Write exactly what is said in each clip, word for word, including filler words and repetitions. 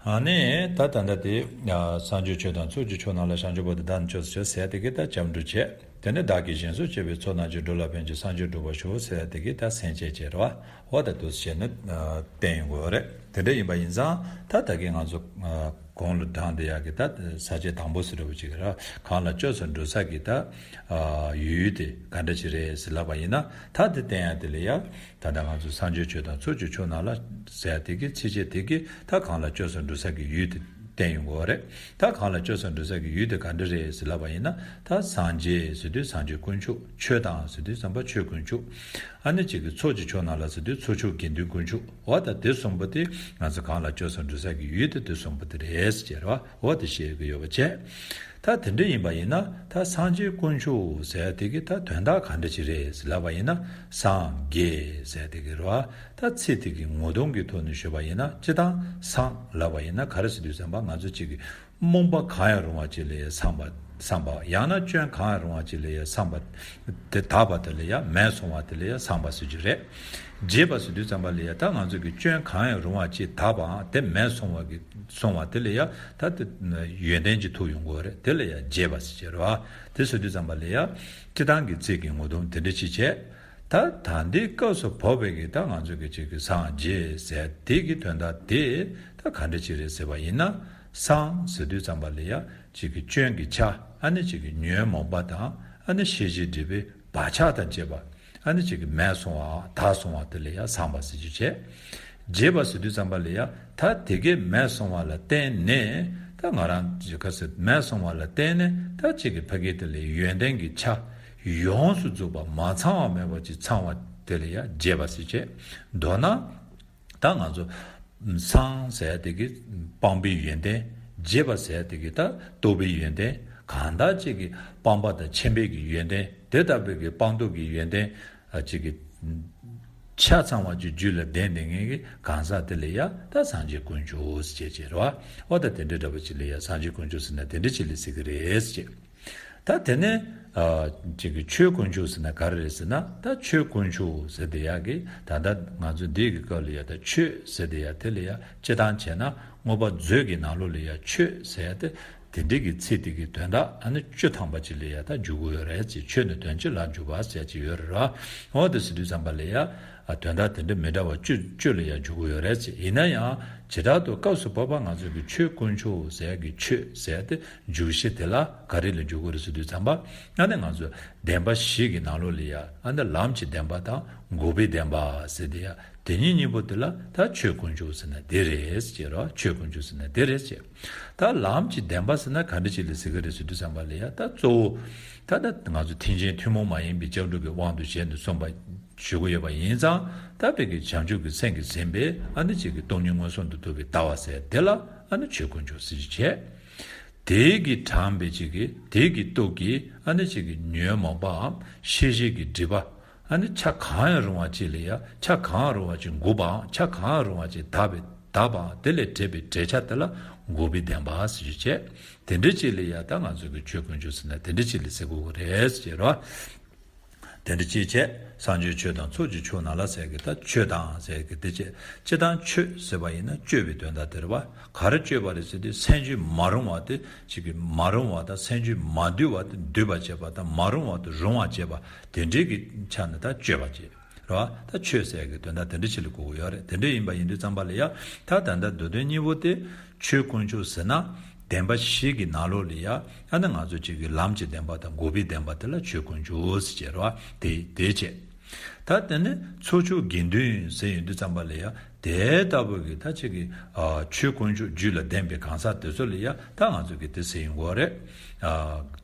ཨ་ནི་ད་ད་ལྟ་དེ་ཨ་སངས་རྒྱས་ཆོས་དང་ཚོགས་ཀྱི་མཆོག་རྣམས་ལ། བྱང་ཆུབ་བར་དུ་བདག་ནི་སྐྱབས་སུ་མཆི་ཟེར་དེ་གི་ད་སྐྱབས་འགྲོ་བྱས། དེ་ནས་བདག་གིས་གཞན་སུ་སྐྱེས་པའི་ཚོགས་རྣམས་ཀྱིས། འགྲོ་ལ་ཕན་ཕྱིར་སངས་རྒྱས་འགྲུབ་པར་ཤོག་ཟེར་དེ་གི་ད་སེམས་བསྐྱེད་བྱས་རེད་བ། འོ་ད་འདུག་སེ་བྱས་ནས་ཨ་བསྟན་ཡོང་གི་ཡོད་རེད། དེ་འདྲ་ཡིན་པ་ཡིན་ཙང་ད་ད་གིན་ང་ཚོ་ཨ་གོང་ལ་དྲངས་བསྡད་ཡག་གི་ད་ས་བཅད་དང་པོ་ཟེར་འདྲ་བོ་ཅིག་རེད། གང་ལ་སྐྱབས་སུ་འགྲོ་ས་གི་ད་ཨ་ཡུལ་དེ་ག་འདྲ་ཅིག་རེད་ཟེར་ལབ་པ་ཡིན་ན། ད་དེ་བསྟན་ཡག་དེ་ལ་ཡ། ད་ལྟ་ང་ཚོ་སངས་རྒྱས་ཆོས་དང་ཚོགས་ཀྱི་མཆོག་རྣམས་ལ་ཟེར་དེ་གི་ཚིགས་བཅད་དེ་གི་ད་གང་ལ་སྐྱབས་སུ་འགྲོ་ས་གི་ཡུལ་དེ་བསྟན་ཡོང་གི་ཡོད་རེད། ད་གང་ལ་སྐྱབས་སུ་འགྲོ་ས་གི་ཡུལ་དེ་ག་འདྲ་རེད་ཟེར་ལབ་པ་ཡིན་ན། ད་སངས་རྒྱས་ཟེར་དུས་སངས་རྒྱས་དཀོན་མཆོག་ཆོས་དང་ཟེར་དུས་ཙམ་པ་ཆོས་དཀོན་མཆོག་ཨ་ནི་གཅིག་གི་ཚོགས་ཀྱི་མཆོག་རྣམས་ལ་ཟེར་དུས་ཚོགས་མཆོག་དགེ་འདུན་དཀོན་མཆོག་འོ་ད་དེ་གསུམ་པོ་དེ་ང་ཚོ་གང་ལ་སྐྱབས་སུ་འགྲོ་ས་གི་ཡུལ་དེ་དེ་གསུམ་པོ་དེ་རེད་ཟེར་གྱི་རེད་བ། འོ་དེ་བཤད་གི་ཡོད་པ་བྱས། ད་དེ་འདྲ་ཡིན་པ་ཡིན་ན་ད་སངས་རྒྱས་དཀོན་མཆོག་ཟེར་དེ་གི་ད་དོན་དག་ག་འདྲ་ཅིག་རེད་ཟེར་ལབ་པ་ཡིན་ན། སངས་རྒྱས་ཟེར་དེ་གི་རེད་བ། ད་ཚིག་དེ་གི་ངོ་གདོང་གི་ཐོག་ནས་ཞུས་པ་ཡིན་ན། སྤྱིར་བཏང་སངས་ལབ་པ་ཡིན་ན་ག་རེ་ཟེར་དུས་ཙམ་པ་ང་ཚོ་གཅིག་གི་རྨོངས་པ་གང་ཡང་རུང་བ་ཅིག་ལ་ཡ་སངས་པ། སངས་པ། ཡང་ན་སྐྱོན་གང་ཡང་རུང་བ་ཅིག་ལ་ཡ་སངས་པ། དེ་དག་པ་དེ་ལ་ཡ་མེད་སོང་བ་དེ་ལ་ཡ་སངས་པ་ཟེར་རྒྱུ་རེད། རྒྱས་པ་ཟེར་དུས་ཙམ་པ་ལ་ཡ་ད་ང་ཚོ་གི་སྐྱོན་གང་ཡང་རུང་བ་ཅིག་དག་པའམ་དེ་མེད་སོང་བ་གི་སོང་བ་དེ་ལ་ཡ་ད་དེ་ཡོན་ཏན་ཅིག་ཐོབ་ཡོང་གི་ཡོད་རེད། དེ་ལ་ཡ་རྒྱས་པ་ཟེར་གྱི་རེད་བ། དེ་ཟེར་དུས་ཙམ་པ་ལ་ཡ་སྤྱིར་བཏང་གི་ཚིག་གི་ངོ་གདོང་དེ་འདྲ་ཅིག་བྱས། ད་ད་ལྟའི་སྐབས་སུ་བབས་པའི་གི་ད་ང་ཚོ་གི་ཅིག་གི་སངས་རྒྱས་ཟེར་དེ་གི་དོན་དག་དེ་ད་ག་འདྲ་ཅིག་རེད་ཟེར་བ་ཡིན་ན། སངས་ཟེར་དུས་ཙམ་པ་ལ་ཡ་གཅིག་གི་སྐྱོན་གྱི་ཆ། ཨ་ནི་གཅིག་གི་ཉོན་མོངས་པ་དང་། ཨ་ནི་ཤེས་བྱའི་སྒྲིབ་པའི་བག་ཆགས་དང་བཅས་པ། ཨ་ནི་གཅིག་གི་མེད་སོང་བ་དག་སོང་བ་དེ་ལ་ཡ་སངས་པ་ཟེར་རྒྱུ་བྱས། རྒྱས་པ་ཟེར་དུས་ཙམ་པ་ལ་ཡ་ད་དེ་གའི་མེད་སོང་བ་ལ་བརྟེན་ནས། ད་ང་རང་གི་ཁ་ཟེར་མེད་སོང་བ་ལ་བརྟེན་ནས་ད་གཅིག་གི་ཕ་གི་དེ་ལ་ཡོན་ཏན་གྱི་ཆ་ཡོངས་སུ་རྫོགས་པ་མ་ཚང་བ་མེད་པ་ཅིག་ཚང་བ་དེ་ལ་ཡ་རྒྱས་པ་ཟེར་བྱས། མདོར་ན། ད་ང་ཚོ་སངས་ཟེར་དེ་གི་སྤངས་པའི་ཡོན་ཏན། རྒྱས་པ་ཟེར་དེ་གི་ད་རྟོགས་པའི་ཡོན་ཏན། གང་དག་ཅིག་གི་སྤངས་པ་དང་ཆེན་པོའི་གི་ཡོན་ཏན། དེ་ལྟ་བུའི་གི་སྤངས་རྟོགས་ཀྱི་ཡོན་ཏན་ཨ་ཅིག་གི་ཆ་ཚང་བ་ཅིག་རྒྱུད་ལ་ལྡན་བསྡད་མཁན་གྱི་གང་ཟག་དེ་ལ་ཡ་ད་སངས་རྒྱས་དཀོན་མཆོག་ཟེར་བྱས་རེད་བ། འོ་ད་དེ་འདྲའི་འདྲ་པོ་ཅིག་ལ་ཡ་སངས་རྒྱས་དཀོན་མཆོག་ཟེར་ན་དེ་འདྲ་ཅིག་ལ་ཟེར་གི་རེད་ཟེར་བྱས། ད་དེ་ནས་ཨ་ཅིག་གི་ཆོས་དཀོན་མཆོག་ཟེར་ན་ག་རེ་རེད་ཟེར་ན། ད་ཆོས་དཀོན་མཆོག་ཟེར་དེ་ཡག་གི་ད་ལྟ་ང་ཚོ་འདི་གི་སྐབས་ལ་ཡ་ད་ཆོས་ཟེར་དེ་ཡ་དེ་ལ་ཡ་སྤྱིར་བཏང་བྱས་ན་མངོན་པ་མཛོད་ཀྱི་ནང་ལོགས་ལ་ཡ་ཆོས་ཟེར་ཡ་དེ་དེ་འདྲའི་གི་ཚིག་དེ་གི་དོན་དག་ཨ་ནི་བཅུ་ཐམ་པ་ཅིག་ལ་ཡ་ད་འཇུག་གི་ཡོད་རེད་ཅེས། ཆོས་ནི་དོན་སྤྱི་ལ་འཇུག་པ་ཟེར་ཅིག་ཡོད་རེད་ར། འོ་དེ་ཟེར་དུས་ཙམ་པ་ལ་ཡ་ཨ་དོན་དག་དེ་འདྲ་མི་འདྲ་བ་བཅུ་བཅུ་ལ་ཡ་འཇུག་གི་ཡོད་རེད་ཅེས། ཡིན་ན་ཡང་བྱེ་བྲག་ཏུ་སྐབས་སུ་བབ་པ་ང་ཚོ་གི་ཆོས་དཀོན་མཆོག་ཟེར་ཡ་གི་ཆོས་ཟེར་ཡ་དེ། འཇུག་གཞི་དེ་ལ་ག་རེ་ལ་འཇུག་གི་རེད་ཟེར་དུས་ཙམ་པ། ཨ་ནི་ང་ཚོ་བདེན་པ་བཞི་གི་ནང་ལོགས་ལ་ཡ་ཨ་ནི་ལམ་གྱི་བདེན་པ་དང་འགོག་པའི་བདེན་པ་ཟེར་དེ་ཡ་དེ་གཉིས་གཉིས་པོ་དེ་ལ་ད་ཆོས་དཀོན་མཆོག་ཟེར་ན་དེ་རེད་ཟེར་རོ། ཆོས་དཀོན་མཆོག་ཟེར་ན་དེ་རེད་ཟེར། ད་ལམ་གྱི་བདེན་པ་ཟེར་ན་ག་འདྲ་ཅིག་ལ་ཟེར་གི་རེད་ཟེར་དུས་ཙམ་པ་ལ་ཡ་ད་གཙོ་བོ་ད་ད་ང་ཚོ་ཐེག་ཆེན་ཐུན་མོང་མ་ཡིན་པའི་སྐྱབས་འགྲོ་གི་དབང་དུ་བྱས་ནས་གསུངས་པ་ཞུ་གི་ཡོད་པ་ཡིན་ཙང་། ད་དཔེ་གི་བྱང་ཆུབ་ཀྱི་སེམས་ཀྱིས་ཟིན་པའི་ཨ་ནི་ཅིག་གི་སྟོང་ཉིད་མངོན་སུམ་དུ་རྟོགས་པའི་ལྟ་བ་ཟེར་དེ་ལ་ཨ་ནི་ཆོས་དཀོན་མཆོག་ཟེར་གྱི་བྱས། དེ་གིས་དྲངས་པའི་ཅིག་གི་དེ་གི་སྟོབས་ཀྱིས་ཨ་ནི་ཅིག་གི་ཉོན་མོངས་པའམ་ཤེས་བྱའི་གི་སྒྲིབ་པ། ཨ་ནི་ཆ་གང་ཡང་རུང་བ་ཅིག་ལ་ཡ་ཆ་གང་ཡང་རུང་བ་ཅིག་འགོག་པའམ་ཆ་གང་ཡང་རུང་བ་ཅིག་དག་པའི་དག་པའམ་དེ་ལས་བྲལ་བའི་བྲལ་ཆ་དེ་ལ་འགོག་པའི་བདེན་པ་ཟེར་རྒྱུ་བྱས། དེ་འདྲ་ཅིག་ལ་ཡ་ད་ང་ཚོ་གི་ཆོས་དཀོན་མཆོག་ཟེར་ན་དེ་འདྲ་ཅིག་ལ་ཟེར་དགོས་ཀྱི་རེད་ཟེར་རོ། དེ་འདྲ་ཅིག་བྱས། སངས་རྒྱས་ཆོས་དང་ཚོགས་ཀྱི་མཆོག་རྣམས་ལ་ཟེར་གི་ད་ཆོས་དང་ཟེར་གི་དེ་བྱས། སྤྱིར་བཏང་ཆོས་ཟེར་བ་ཡིན་ན་སྤྱོད་པའི་དོན་དག་དེ་རེད་བ། ག་རེ་སྤྱོད་པ་རེད་ཟེར་དུས་སེམས་རྒྱུད་མ་རུང་བ་དེ་ཅིག་གི་མ་རུང་བ་དང་སེམས་རྒྱུད་མ་འདུལ་བ་དེ་འདུལ་བར་བྱེད་པ་དང་མ་རུང་བ་དེ་རུང་བར་བྱེད་པ་དེ་འདྲའི་གི་ཆ་ནས་ད་སྤྱོད་པ་བྱེད་རེད་བ། ད་ཆོས་ཟེར་གི་དོན་དག་དེ་འདྲ་ཅིག་ལ་གོ་གི་ཡོད་རེད། དེ་འདྲ་ཡིན་པ་ཡིན་དུས་ཙམ་པ་ལ་ཡ་ད་ད་ལྟ་མདོ་དོན་གཉིས་པོ་དེ་ཆོས་དཀོན་མཆོག་ཟེར་ན། བདེན་པ་བཞི་གི་ནང་ལོགས་ལ་ཡ། ཨ་ནི་ང་ཚོ་གཅིག་གི་ལམ་གྱི་བདེན་པ་དང་འགོག་པའི་བདེན་པ་དེ་ལ་ཆོས་དཀོན་མཆོག་ཟེར་བྱས་རེད་བ། དེ་དེ་བྱས། ད་དེ་ནི་ཚོགས་མཆོག་དགེ་འདུན་ཟེར་ཡོང་དུས་ཙམ་པ་ལ་ཡ། དེ་ལྟ་བུ་གི་ད་གཅིག་གི་ཨ་ཆོས་དཀོན་མཆོག་རྒྱུད་ལ་ལྡན་པའི་གང་ཟག་དེ་ཚོ་ལ་ཡ་ད་ང་ཚོ་གི་དེ་ཟེར་ཡོང་གི་རེད། ཨ་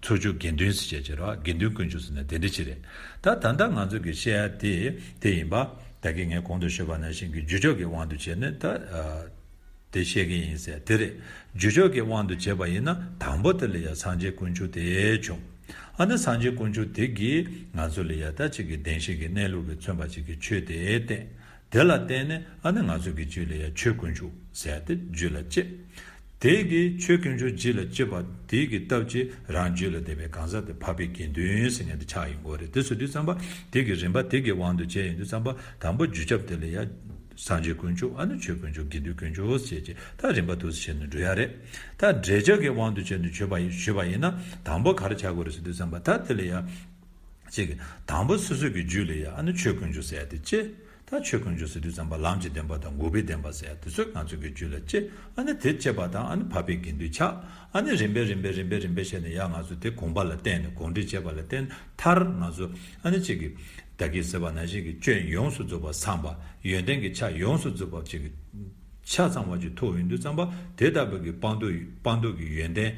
ཚོགས་མཆོག་དགེ་འདུན་ཟེར་བྱས་བྱས་རེད་བ། དགེ་འདུན་དཀོན་མཆོག་ཟེར་ན་དེ་འདྲ་ཅིག་རེད། ད་ད་ལྟ་ང་ཚོ་གི་བཤད་ཡ་དེ་དེ་ཡིན་པ། ད་གིན་ངས་གོང་དུ་ཞུས་པ་ནང་བཞིན་གྱི་རྒྱུ་ཕྱོགས་ཀྱི་དབང་དུ་བྱས་ནས་ད་ཨ། དེ་བཤད་ཀྱི་ཡིན་ཟེར་དེ་རེད། རྒྱུ་ཕྱོགས་ཀྱི་དབང་དུ་བྱས་པ་ཡིན་ན་དང་པོ་དེ་ལ་ཡ་སངས་རྒྱས་དཀོན་མཆོག་དེ་བྱུང་། ཨ་ནི་སངས་རྒྱས་དཀོན་མཆོག་དེ་གིས་ང་ཚོ་ལ་ཡ་ད་ཅིག་གི་བདེན་བཞི་གི་གནས་ལུགས་ཀྱིས་མཚོན་པ་ཅིག་གི་ཆོས་དེ་བསྟན། དེ་ལ་བརྟེན་ནས་ཨ་ནི་ང་ཚོ་གི་རྒྱུད་ལ་ཡ་ཆོས་དཀོན་མཆོག་ཟེར་དེ་རྒྱུད་ལ་སྐྱེས། དེ་གིས་ཆོས་དཀོན་མཆོག་རྒྱུད་ལ་སྐྱེས་པ་དེ་གི་སྟབས་ཀྱིས་རང་རྒྱུད་ལ་བསྡད་པའི་གང་ཟག་དེ་འཕགས་པའི་དགེ་འདུན་ཟེར་མཁན་དེ་ཆགས་ཡོང་གི་རེད། དེ་ཟེར་དུས་ཙམ་པ་དེ་གི་རིམ་པ་དེ་གི་དབང་དུ་བྱས་ཡོང་དུས་ཙམ་པ་དང་པོ་རྒྱུ་ཁྱབ་དེ་ལ་ཡ། སངས་རྒྱས་དཀོན་མཆོག་ཨ་ནི་ཆོས་དཀོན་མཆོག་དགེ་འདུན་དཀོན་མཆོག་ཟེར་བྱས་ད་རིམ་པ་འདུག་སེ་བྱས་ནས་འགྲོ་ཡ་རེད། ད་འགྲེལ་བྱ་གི་དབང་དུ་བྱས་ནས་ཞུས་པ་ཡིན་ཞུས་པ་ཡིན་ན་དང་པོ་ག་རེ་ཆགས་དགོས་རེད་ཟེར་དུས་ཙམ་པ་ད་དེ་ལ་ཡ། གཅིག་གི་དང་པོ་སོ་སོ་གི་རྒྱུད་ལ་ཡ་ཨ་ནི་ཆོས་དཀོན་མཆོག་ཟེར་ཡ་དེ་གཅིག་ད་ཆོས་དཀོན་མཆོག་ཟེར་དུས་ཙམ་པ་ལམ་གྱི་བདེན་པ་དང་འགོག་པའི་བདེན་པ་ཟེར་ཡ་དེ་ཚོ་ང་ཚོ་གི་རྒྱུད་ལ་གཅིག་ཨ་ནི་དེ་གཅིག་པ་དང་ཨ་ནི་འཕགས་པའི་དགེ་འདུན་ཆགས། ཨ་ནི་རིམ་པས་རིམ་པས་རིམ་པས་རིམ་པས་བྱས་ནས་ཡ་ང་ཚོ་དེ་གོམས་པ་ལ་བརྟེན་ནས་གོམས་འདྲིས་བྱས་པ་ལ་བརྟེན་ནས་མཐར་ང་ཚོ་ཨ་ནི་གཅིག་གི་ད་གིན་ཟེར་བ་ནང་བཞིན་གྱི་སྐྱོན་ཡོངས་སུ་རྫོགས་པ་སངས་པ་ཡོན་ཏན་གྱི་ཆ་ཡོངས་སུ་རྫོགས་པ་གཅིག་གི་ཆ་ཚང་བ་ཅིག་ཐོབ་ཡོང་དུས་ཙམ་པ་དེ་ལྟ་བུ་གི་སྤངས་རྟོགས་སྤངས་རྟོགས་ཀྱི་ཡོན་ཏན་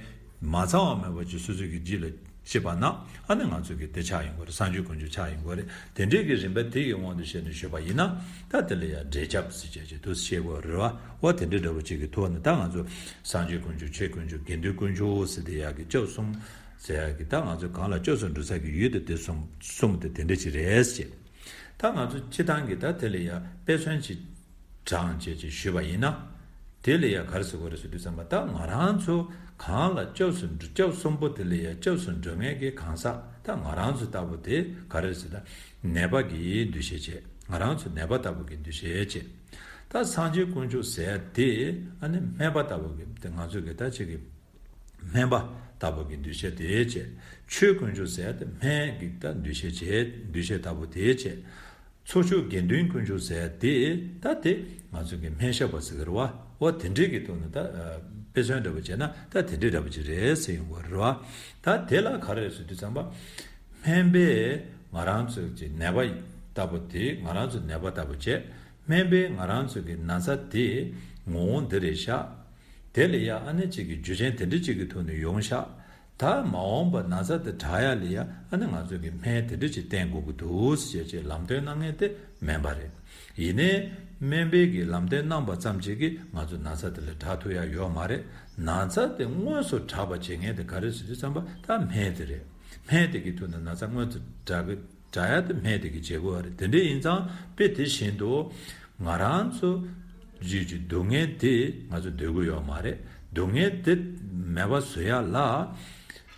མ་ཚང་བ་མེད་པ་ཅིག་སོ་སོ་གི་རྒྱུད་ལ་སྐྱེས་པ་ན་ཨ་ནི་ང་ཚོ་གི་དེ་ཆགས་ཡོང་གི་རེད། སངས་རྒྱས་དཀོན་མཆོག་ཆགས་ཡོང་གི་རེད། དེ་འདྲའི་གི་རིམ་པ་དེ་ཡི་དབང་དུ་བྱས་ནས་ཞུས་པ་ཡིན་ན་ད་དེ་ལ་ཡང་འབྲས་ཁྱབ་ཟེར་བྱས་ཅིག་འདུག་སེ་བཤད་དགོས་རེད་བ། འོ་དེ་འདྲའི་འདྲ་བོ་ཅིག་གི་ཐོག་ནས་ད་ང་ཚོ་སངས་རྒྱས་དཀོན་མཆོག་ཆོས་དཀོན་མཆོག་དགེ་འདུན་དཀོན་མཆོག་ཟེར་དེ་ཡག་གི་སྐྱབས་གསུམ་ཟེར་ཡག་གི་ད་ང་ཚོ་གང་ལ་སྐྱབས་སུ་འགྲོ་ས་གི་ཡུལ་དེ་དེ་གསུམ་གསུམ་དེ་དེ་འདྲ་ཅིག་རེད་ཟེར། ད་ང་ཚོ་སྤྱི་བཏང་གི་ད་དེ་ལ་ཡང་དཔེ་མཚོན་ཅིག་དྲངས་བྱས་ཅིག་ཞུས་པ་ཡིན་ན། དེ་ལ་ཡང་ག་རེ་ཟེར་དགོས་རེད་ཟེར་དུས་ཙམ་པ་ད་ང་རང་ཚོ་གང་ལ་སྐྱབས་སུ་འགྲོ་སྐྱབས་གསུམ་པོ་དེ་ལ་ཡང་སྐྱབས་སུ་འགྲོ་མཁན་གྱི་གང་ཟག་ད་ང་རང་ཚོ་ལྟ་བུ་དེ་ག་རེ་ཟེར་ད་ནད་པ་གི་འདུ་ཤེས་བྱས། ང་རང་ཚོ་ནད་པ་ལྟ་བུ་གི་འདུ་ཤེས་བྱས། ད་སངས་རྒྱས་དཀོན་མཆོག་ཟེར་ཡ་དེ་ཨ་ནི་སྨན་པ་ལྟ་བུ་གི་དེ་ང་ཚོ་གི་ད་ཅིག་གི་སྨན་པ་ལྟ་བུ་གི་འདུ་ཤེས་དེ་བྱས། ཆོས་དཀོན་མཆོག་ཟེར་ཡ་དེ་སྨན་གྱི་ད་འདུ་ཤེས་བྱས་འདུ་ཤེས་ལྟ་བུ་དེ་བྱས། ཚོགས་མཆོག་དགེ་འདུན་དཀོན་མཆོག་ཟེར་ཡ་དེ་ད་དེ་ང་ཚོ་གི་སྨན་ཞབས་པ་ཟེར་གི་རེད་བ། འོ་དེ་འདྲའི་གི་ཐོག་ནས་ད་དཔེ་མཚོན་འདྲ་བོ་བྱས་ན་ད་དེ་འདྲའི་འདྲ་བོ་ཅིག་རེད་ཟེར་ཡོང་གི་རེད་བ། ད་དེ་ལ་ག་རེ་རེད་ཟེར་དུས་ཙམ་པ། སྨན་པས་ང་རང་ཚོ་གི་ནད་པ་ལྟ་བུ་དེ་ང་རང་ཚོ་ནད་པ་ལྟ་བུ་བྱས། སྨན་པས་ང་རང་ཚོ་གི་ན་ཚ་དེ་ངོ་བོ་འདི་རེད་ཤག་དེ་ལ་ཡ་ཨ་ནི་གཅིག་གི་རྒྱུ་རྐྱེན་དེ་འདྲ་གཅིག་གི་ཐོག་ནས་ཡོང་ཤག་ད་མ་འོངས་པ་ན་ཚ་དེ་དྲག་ཡ་ལ་ཡ་ཨ་ནི་ང་ཚོ་གི་སྨན་དེ་འདྲ་གཅིག་བསྟེན་དགོས་ཀྱི་འདུག་ཟེར་བྱས་ལམ་སྟོན་གནང་མཁན་དེ་སྨན་པ་རེད། ཡིན་ནའི་སྨན་པས་གི་ལམ་སྟོན་གནང་པ་ཙམ་གཅིག་གིས་ང་ཚོ་ན་ཚ་དེ་ལས་དྲག་ཐུབ་ཡ་ཡོད་མ་རེད། ན་ཚ་དེ་དངོས་སུ་དྲག་པ་བྱེད་མཁན་དེ་ག་རེ་ཟེར་དུས་ཙམ་པ་ད་སྨན་དེ་རེད། སྨན་དེ་གི་ཐོག་ནས་ན་ཚ་དངོས་སུ་དྲག་གི་དྲག་ཡ་དེ་སྨན་དེ་གི་བྱེད་དགོས་པ་རེད། དེ་འདྲ་ཡིན་ཙང་དཔེ་དེ་བཞིན་དུ་ང་རང་ཚོ་རྒྱུད་ཀྱི་སྡུག་བསྔལ་དེ་ང་ཚོ་འདོད་དགོས་ཡོད་མ་རེད། སྡུག་བསྔལ་དེ་མེད་པ་བཟོ་ཡ་ལ་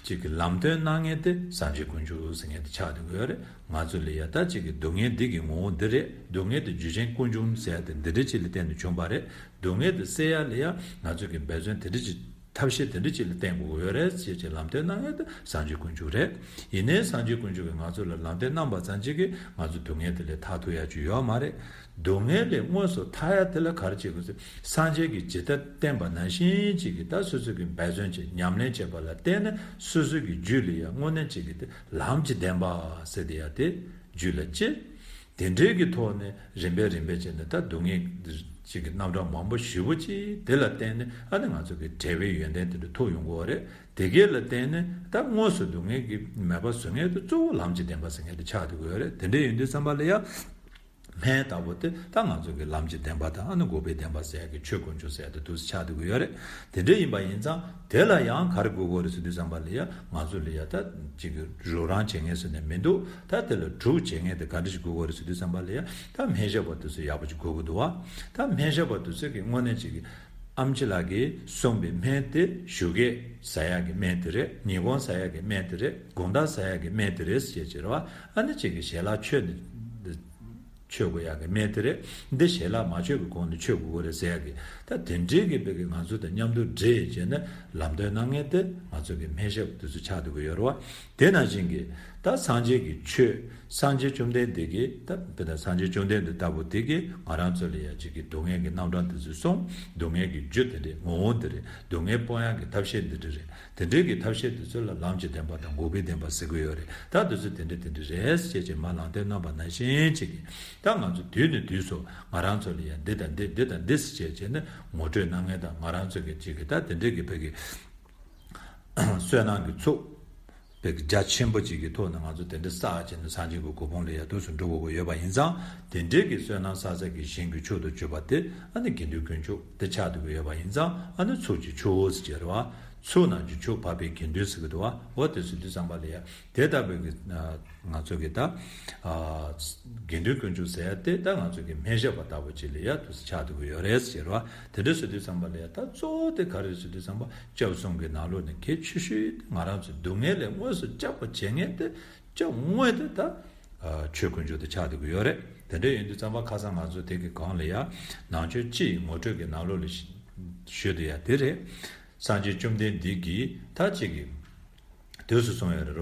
གཅིག་གི་ལམ་སྟོན་གནང་མཁན་དེ་སངས་རྒྱས་དཀོན་མཆོག་ཟེར་མཁན་དེ་ཆགས་བསྡད་ཀྱི་ཡོད་རེད། ང་ཚོ་ལ་ཡ་ད་གཅིག་གི་སྡུག་བསྔལ་འདི་གི་ངོ་བོ་འདི་རེད། སྡུག་བསྔལ་དེ་རྒྱུ་རྐྱེན་ཀུན་འབྱུང་ཟེར་ཡ་དེ་འདི་འདྲ་ཅིག་ལ་བརྟེན་ནས་བྱུང་བ་རེད། སྡུག་བསྔལ་དེ་སེལ་ཡ་ལ་ཡ་ང་ཚོ་གི་འབད་བརྩོན་དེ་འདྲ་ཅིག་ཐབས་ཤེས་དེ་འདྲ་ཅིག་ལ་བརྟེན་དགོས་ཀྱི་ཡོད་རེད་ཅེས་ཀྱི་ལམ་སྟོན་གནང་མཁན་དེ་སངས་རྒྱས་དཀོན་མཆོག་རེད། ཡིན་ནའི་སངས་རྒྱས་དཀོན་མཆོག་གིས་ང་ཚོ་ལ་ལམ་སྟོན་གནང་པ་ཙམ་གཅིག་གིས་ང་ཚོ་སྡུག་བསྔལ་དེ་ལས་ཐར་ཐུབ་ཡ་ཅིག་ཡོད་མ་རེད། སྡུག་བསྔལ་ལས་དངོས་སུ་ཐར་ཡ་དེ་ལ་ག་རེ་བྱེད་དགོས་ཟེར། སངས་རྒྱས་ཀྱིས་ཇི་ལྟར་བསྟན་པ་ནང་བཞིན་ཅིག་གིས་ད་སོ་སོ་གི་འབད་བརྩོན་བྱས་ཉམས་ལེན་བྱས་པ་ལ་བརྟེན་ནས་སོ་སོ་གི་རྒྱུད་ལ་ཡ་དངོས་གནས་ཅིག་གིས་དེ་ལམ་གྱི་བདེན་པ་ཟེར་དེ་ཡ་དེ་རྒྱུད་ལ་སྐྱེ། དེ་འདྲའི་གི་ཐོག་ནས་རིམ་པས་རིམ་པས་བྱས་ནས་ད་སྡུག་བསྔལ་ཅིག་གི་རྣམ་གྲངས་མང་པོ་ཞེ་པོ་ཅིག་དེ་ལ་བརྟེན་ནས་ཨ་ནི་ང་ཚོ་གི་བདེ་བའི་ཡོན་ཏན་དེ་འདྲ་ཐོབ་ཡོང་གི་ཡོད་རེད། དེ་གས་ལ་བརྟེན་ནས་ད་དངོས་སུ་སྡུག་བསྔལ་གྱི་མེད་པ་བཟོ་མཁན་དེ་གཙོ་བོ་ལམ་གྱི་བདེན་པ་ཟེར་མཁན་དེ་ཆགས་བསྡད་ཀྱི་ཡོད་རེད། དེ་འདྲ་ཡིན་དུས་ཙམ་པ་ལ་ཡ། སྨན་ལྟ་བུ་དེ་ད་ང་ཚོ་གི་ལམ་གྱི་བདེན་པ་དང་ཨ་ནི་འགོག་པའི་བདེན་པ་ཟེར་ཡ་གི་ཆོས་དཀོན་མཆོག་ཟེར་ཡ་དེ་འདུག་སེ་ཆགས་བསྡད་ཀྱི་ཡོད་རེད། དེ་འདྲ་ཡིན་པ་ཡིན་ཙང་དེ་ལ་ཡང་ག་རེ་དགོས་ཀྱི་ཡོད་རེད་ཟེར་དུས་ཙམ་པ་ལ་ཡ་ང་ཚོ་ལ་ཡ་ད་ཅིག་གི་རོགས་རམ་བྱེད་མཁན་ཟེར་ནས་མི་འདུག་ད་དེ་ལ་སྒྲུབ་བྱེད་མཁན་དེ་ག་འདྲ་ཞིག་དགོས་ཀྱི་ཡོད་རེད་ཟེར་དུས་ཙམ་པ་ལ་ཡ་ད་སྨན་ཞབས་པ་དེ་ཚོ་ཡག་པོ་ཅིག་དགོས་ཀྱི་འདུག་བ། ད་སྨན་ཞབས་པ་དེ་ཚོ་གི་དངོས་གནས་ཅིག་གི་ཨེམ་ཆི་ལགས་ཀྱིས་གསུངས་པའི་སྨན་དེ་ཞོགས་ཀས་ཟ་ཡག་གི་སྨན་དེ་རེད། ཉིན་གུང་ཟ་ཡག་གི་སྨན་དེ་རེད། དགོང་དག་ཟ་ཡག་གི་སྨན་དེ་རེད་ཟེར་བྱས་རེད་བ། ཨ་ནི་ཅིག་གི་ཞལ་ལག་མཆོད་ནས་མཆོད་དགོས་ཡག་གི་སྨན་དེ་རེད། འདི་ཞལ་ལག་མ་མཆོད་ཀྱི་གོང་ནས་མཆོད་དགོས་ཀྱི་རེད་ཟེར་ཡག་གི་ད་དེ་འདྲའི་གི་དཔེ་གི་ང་ཚོ་དང་མཉམ་དུ་འདྲེས་བྱས་ནས་ལམ་སྟོན་གནང་མཁན་དེ་ང་ཚོ་གི་སྨན་ཞབས་དེ་ཚོ་ཆགས་བསྡད་ཀྱི་ཡོད་རེད་བ། དེ་ནང་བཞིན་གྱི་ད་སངས་རྒྱས་ཀྱི་ཆོས་སངས་རྒྱས་བཅོམ་ལྡན་འདས་ཀྱིས་ད་དཔེར་ན་སངས་རྒྱས་བཅོམ་ལྡན་འདས་ལྟ་བུ་དེ་གིས་ང་རང་ཚོ་ལ་ཡ་གཅིག་གི་སྡུག་བསྔལ་གྱི་རྣམ་གྲངས་དེ་ཚོ་གསུངས། སྡུག་བསྔལ་གྱི་རྒྱུ་དེ་འདྲས་ངོ་བོ་འདི་རེད། སྡུག་བསྔལ་སྤོང་ཡག་གི་ཐབས་ཤེས་འདི་འདྲ་རེད། དེ་འདྲའི་གི་ཐབས་ཤེས་དེ་ཚོ་ལ་ལམ་གྱི་བདེན་པ་དང་འགོག་པའི་བདེན་པ་ཟེར་གྱི་ཡོད་རེད། ད་དེ་ཚོ་དེ་འདྲ་དེ་འདྲ་རེད་ཟེར་བྱས་མ་ལམ་སྟོན་གནང་པ་ནང་བཞིན་ཅིག་གི་ད་ང་ཚོ་དུས་ནས་དུས་སུ་ང་རང་ཚོ་ལ་ཡང་འདི་དང་འདི་འདི་དང་འདི་ཟེར་བྱས་བྱས་ནས་ངོ་སྤྲོད་གནང་མཁན་དང་ང་རང་ཚོ་གི་ཅིག་གི་ད་དེ་འདྲའི་གི་བོད་ཀྱི་བསོད་ནམས་ཀྱི་ཚོགས། དཔེ་རྒྱ་ཆེན་པོ་ཅིག་གི་ཐོག་ནས་ང་ཚོ་དེ་འདྲ་བསགས་བྱས་ནས་སངས་རྒྱས་ཀྱི་གོ་འཕང་ལ་ཡར་དུས་སུ་འགྲོ་དགོས་ཀྱི་ཡོད་པ་ཡིན་ཙང་དེ་འདྲའི་གི་བསོད་ནམས་བསགས་ས་གི་ཞིང་གི་མཆོག་ཏུ་གྱུར་པ་དེ་ཨ་ནི་དགེ་འདུན་དཀོན་མཆོག་དེ་ཆགས་བསྡད་ཀྱི་ཡོད་པ་ཡིན་ཙང་ཨ་ནི་ཚོགས་ཀྱི་མཆོག་ཟེར་གྱི་རེད་བ། ཚོགས་རྣམས་ཀྱི་མཆོག་འཕགས་པའི་དགེ་འདུན་ཟེར་གྱི་འདུག་བ། འོ་དེ་ཚོ་དུས་ཙམ་པ་ལ་ཡ་དེ་ལྟ་བུའི་གི་ང་ཚོ་གི་ད་དགེ་འདུན་དཀོན་མཆོག་ཟེར་ཡ་དེ་ད་ང་ཚོ་གི་སྨན་ཞབས་པ་ལྟ་བུ་ཅིག་ལ་ཡ་དུས་སུ་ཆགས་བསྡད་ཀྱི་ཡོད་རེད་ཟེར་གྱི་རེད་བ། དེ་འདྲ་ཟེར་དུས་ཙམ་པ་ལ་ཡ་ད་གཙོ་བོ་དེ་ག་རེ་རེད་ཟེར་དུས་ཙམ་པ། སྐྱབས་གསུམ་གྱི་ནང་ལོགས་ནས་གལ་ཆེ་ཤོས་དེ་ང་རང་ཚོ་སྡུག་བསྔལ་ལས་དངོས་སུ་སྐྱོབ་པ་བྱེད་མཁན་དེ་སྐྱབས་དངོས་དེ་ད་ཆོས་དཀོན་མཆོག་དེ་ཆགས་བསྡད་ཀྱི་ཡོད་རེད། དེ་འདྲ་ཡིན་དུས་ཙམ་པ་ཁ་སང་ང་ཚོ་དེ་གི་གོང་ལ་ཡ་ནང་ཆོས་སྤྱི་ཡི་ངོ་སྤྲོད་ཀྱི་ནང་ལོགས་ལ་ཞུ་དུས་ཡ་དེ་རེད། སངས་རྒྱས་བཅོམ་ལྡན་འདས་ཀྱིས་ད་ཅིག་གི་དུས་སུ་གསུངས་ཡོད་རེད་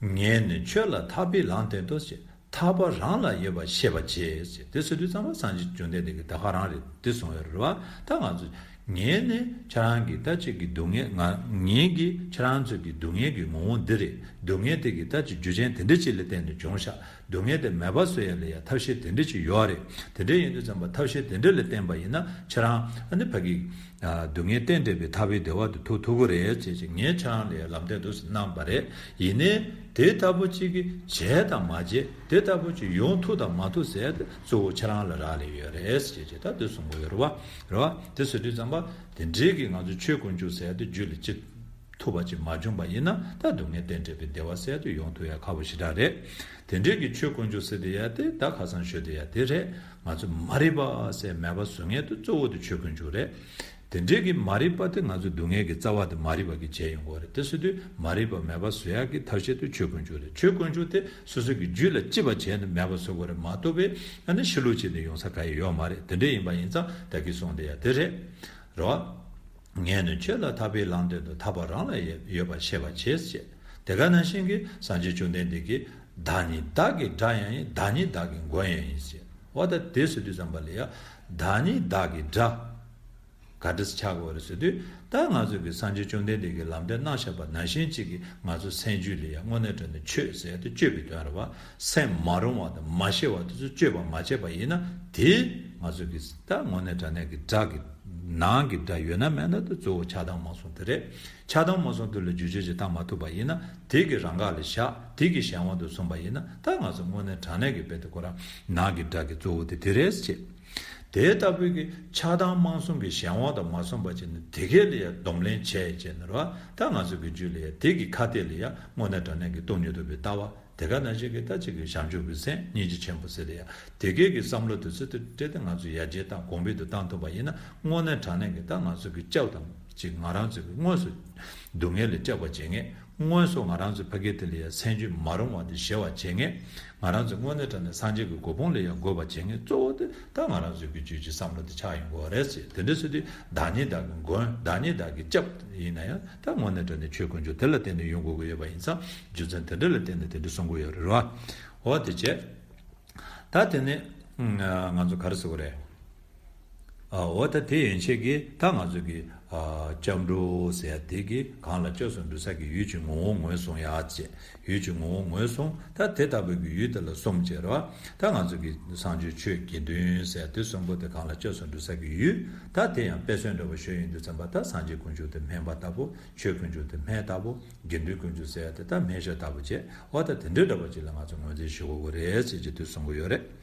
བ། ངས་ནི་ཆོས་ལ་ཐར་པའི་ལམ་སྟོན་ཏོ་ཞེས། ཐར་པ་རང་ལ་ཡོད་པར་ཤེས་པར་བྱེད་ཅེས། དེ་ཟེར་དུས་ཙམ་པ་སངས་རྒྱས་བཅོམ་ལྡན་འདས་ཀྱིས་ད་ག་རང་རེད་དེ་གསུངས་ཡོད་རེད་བ། ད་ང་ཚོ་ངས་ནི་ཁྱེད་རང་གི་ད་ཅིག་གི་སྡུག་བསྔལ་ང་ངས་ཀྱིས་ཁྱེད་རང་ཚོ་གི་སྡུག་བསྔལ་གྱི་ངོ་བོ་འདི་རེད། སྡུག་བསྔལ་དེ་གི་ད་ཅིག་རྒྱུ་རྐྱེན་དེ་འདྲ་ཅིག་ལ་བརྟེན་ནས་བྱུང་ཤག་སྡུག་བསྔལ་དེ་མེད་པ་བཟོ་ཡ་ལ་ཡ་ཐབས་ཤེས་དེ་འདྲ་ཅིག་ཡོད་རེད། དེ་འདྲ་ཡིན་དུས་ཙམ་པ་ཐབས་ཤེས་དེ་འདྲ་ལ་བརྟེན་པ་ཡིན་ན་ཁྱེད་རང་ཨ་ནི་ཕ་གི་སྡུག་བསྔལ་རྟེན་འབྲེལ་པའི་ཐར་པའི་བདེ་བ་དེ་ཐོབ་ཐུབ་ཀྱི་རེད་ཅེས་ཅེས་ངས་ཁྱེད་རང་ལ་ལམ་སྟོན་དུ་གནང་བ་རེད། ཡིན་ནའི་དེ་ལྟ་བུ་གཅིག་གིས་བྱས་དང་མ་བྱས། དེ་ལྟ་བུ་གཅིག་ཡོང་ཐུབ་དང་མ་ཐུབ་ཟེར་ཏེ་གཙོ་བོ་ཁྱེད་རང་ལ་རག་ལས་ཡོད་རེད་ཅེས་ཅེས་ད་དེ་གསུང་གི་ཡོད་རེད་བ། རེད་བ། དེ་ཟེར་དུས་ཙམ་པ་དེ་འདྲའི་གི་ང་ཚོ་ཆོས་དཀོན་མཆོག་ཟེར་ཏེ་རྒྱུད་ལ་ཅི་ཐུབ་པ་ཅིག་མ་བྱུང་པ་ཡིན་ན་ད་སྡུག་བསྔལ་རྟེན་འབྲེལ་པའི་བདེ་བ་ཟེར་ཏེ་ཡོང་ཐུབ་ཡ་ཁག་པོ་ཞེ་དྲག་རེད། དེ་འདྲའི་གི་ཆོས་དཀོན་མཆོག་ཟེར་དེ་ཡ་དེ་ད་ཁ་སང་ཤོད་དེ་ཡ་དེ་རེད། ང་ཚོ་མ་རིག་པ་ཟེར་མེད་པ་བཟོ་མཁན་དེ་གཙོ་བོ་དེ་ཆོས་དཀོན་མཆོག་རེད། དེ་འདྲའི་གི་མ་རིག་པ་དེ་ང་ཚོ་སྡུག་བསྔལ་གྱི་རྩ་བ་དེ་མ་རིག་པ་གི་བྱས་ཡོང་གི་རེད། དེ་ཟེར་དུས་མ་རིག་པ་མེད་པ་བཟོ་ཡག་གི་ཐབས་ཤེས་དེ་ཆོས་དཀོན་མཆོག་རེད། ཆོས་དཀོན་མཆོག་དེ་སོ་སོ་གི་རྒྱུད་ལ་སྐྱིད་པ་བྱས་ནས་མེད་པ་བཟོ་དགོས་རེད་མ་གཏོགས་པའི་ཨ་ནི་ཕྱི་ལོགས་བྱས་ནས་ཡོང་ས་ག་ཡི་ཡོད་མ་རེད། དེ་འདྲ་ཡིན་པ་ཡིན་ཙང་ད་གིན་གསུངས་དེ་ཡ་དེ་རེད། རེད་བ། ངས་ནི་ཆོས་ལ་ཐར་པའི་ལམ་སྟོན་ཏོ། ཐར་པ་རང་ལ་ཡོད་པར་ཤེས་པར་བྱེད་ཅེས། དེ་ག་ནང་བཞིན་གྱི་སངས་རྒྱས་བཅོམ་ལྡན་འདས་ཀྱིས་བདག་ཉིད་བདག་གི་དགྲ་ཡང་ཡིན། བདག་ཉིད་བདག་གི་མགོན་ཡང་ཡིན་ཅེས། འོ་ད་དེ་ཟེར་དུས་ཙམ་པ་ལ་ཡ་བདག་ཉིད་བདག་གི་དགྲ་ག་འདྲ་ཆགས་དགོས་རེད་ཟེར་དུས། ད་ང་ཚོ་གི་སངས་རྒྱས་བཅོམ་ལྡན་འདས་ཀྱིས་ལམ་སྟོན་གནང་བཞག་པ་ནང་བཞིན་གཅིག་གིས་ང་ཚོ་སེམས་རྒྱུད་ལ་ཡ་དངོས་གནས་དྲང་གནས་ཆོས་ཟེར་ཡ་དེ་གཅོད་པའི་དོན་རེད་བ། སེམས་མ་རུང་བ་དང་མ་ཤེས་པ་དེ་ཚོ་གཅོད་པ་མ་བྱས་པ་ཡིན་ན་དེ་ང་ཚོ་གི་ད་དངོས་གནས་དྲང་གནས་ཀྱི་དགྲ་གི་ནང་གི་དགྲ་ཡོད་ན་མེད་ན་དེ་གཙོ་བོ་ཆགས་སྡང་རྨོངས་གསུམ་དེ་རེད། ཆགས་སྡང་རྨོངས་གསུམ་དེ་ལ་བསྒྱུར་བཅོས་ཅིག་བཏང་མ་ཐུབ་པ་ཡིན་ན་དེ་གི་རང་འགག་ལ་བཞག་དེ་གི་གཞན་དབང་དུ་སོང་པ་ཡིན་ན་ད་ང་ཚོ་དངོས་གནས་དྲང་གནས་ཀྱི་དཔེ་དེ་ཁོ་རང་ནང་གི་དགྲ་གི་གཙོ་བོ་དེ་དེ་རེད་ཅེས། དེ་ལྟ་བུའི་གི་ཆགས་སྡང་རྨོངས་གསུམ་གྱི་གཞན་དབང་དུ་མ་སོང་བ་བྱས་ནས་དེ་གས་ལ་ཡ་སྡོམ་ལེན་བྱས་བྱས་ནས་རེད་བ། ད་ང་ཚོ་གི་རྒྱུད་ལ་ཡ་དེ་གི་ཁ་གཏད་ལ་ཡ་དངོས་གནས་དྲང་གནས་ཀྱི་སྟོང་ཉིད་རྟོགས་པའི་ལྟ་བ། དེ་ག་ནང་བཞིན་གྱི་ད་ཅིག་གི་བྱང་ཆུབ་ཀྱི་སེམས་སྙིང་རྗེ་ཆེན་པོ་ཟེར་ལ་ཡ་དེ་གས་ཀྱི་བསམ་བློ་དེ་ཚོ་དེ་སྤྲད་དེ་ང་ཚོ་ཡར་རྒྱས་དང་གོང་འཕེལ་དུ་བཏང་ཐུབ་པ་ཡིན་ན་དངོས་གནས་དྲང་གནས་ཀྱི་ད་ང་ཚོ་གི་སྐྱབས་དང་ཅིག་ང་རང་ཚོ་གི་དངོས་སུ་སྡུག་བསྔལ་ལས་སྐྱོབ་པ་བྱེད་མཁན། དངོས་སུ་ང་རང་ཚོ་ཕ་གི་དེ་ལ་ཡ་སེམས་རྒྱུད་མ་རུང་བ་དེ་ཞི་བ་བྱེད་མཁན། ང་རང་ཚོ་དངོས་གནས་དྲང་གནས་སངས་རྒྱས་ཀྱི་གོ་འཕང་ལ་ཡ་འགོད་པ་བྱེད་མཁན་གཙོ་བོ་དེ་ད་ང་རང་ཚོ་གི་རྒྱུད་ཀྱི་བསམ་བློ་དེ་ཆགས་ཡོང་དགོས་རེད་ཟེར། དེ་འདྲ་ཟེར་དུས་བདག་ཉིད་བདག་གི་མགོན། བདག་ཉིད་བདག་གི་སྐྱབས་ཡིན་ན་ཡང་ད་དངོས་གནས་དྲང་གནས་ཆོས་དཀོན་མཆོག་དེ་ལ་བརྟེན་ནས་ཡོང་དགོས་ཀྱི་ཡོད་པ་ཡིན་ཙང་རྒྱུ་མཚན་དེ་འདྲ་ལ་བརྟེན་ནས་དེ་འདྲ་གསུང་གི་ཡོད་རེད་བ། འོ་དེ་བྱས། ད་དེ་ནས་ང་ཚོ་ག་རེ་ཟེར་དགོས་རེད། ཨ་འོ་ད་དེ་ཡན་ཆད་ཀྱིས་ད་ང་ཚོ་གི་ཨ་སྐྱབས་འགྲོ་ཟེར་ཡ་དེ་གི་གང་ལ་སྐྱབས་སུ་འགྲོ་ས་གི་ཡུལ་གྱི་ངོ་བོ་ངོས་བཟུང་ཡ་བྱས། ཡུལ་གྱི་ངོ་བོ་ངོས་བཟུང་། ད་དེ་ལྟ་བུའི་གི་ཡུལ་དེ་ལ་གསུམ་བྱས་རེད་བ། ད་ང་ཚོ་གི་སངས་རྒྱས་ཆོས་དགེ་འདུན་ཟེར་ཡ་དེ་གསུམ་པོ་དེ་གང་ལ་སྐྱབས་སུ་འགྲོ་ས་གི་ཡུལ། ད་དེ་ཡང་དཔེ་མཚོན་འདྲ་བོ་ཞུ་ཡིན་དུས་ཙམ་པ་ད་སངས་རྒྱས་དཀོན་མཆོག་དེ་སྨན་པ་ལྟ་བུ། ཆོས་དཀོན་མཆོག་དེ་སྨན་ལྟ་བུ། དགེ་འདུན་དཀོན་མཆོག་ཟེར་ཡ་དེ་ད་སྨན་ཤོས་ལྟ་བུ་བྱས། འོ་ད་དེ་འདྲའི་འདྲ་བོ་ཅིག་ལ་ང་ཚོ་ངོས་འཛིན་ཞུ་དགོས་ཀྱི་རེད་ཟེར་གྱི་དུས་གསུང་གི་ཡོད་རེད།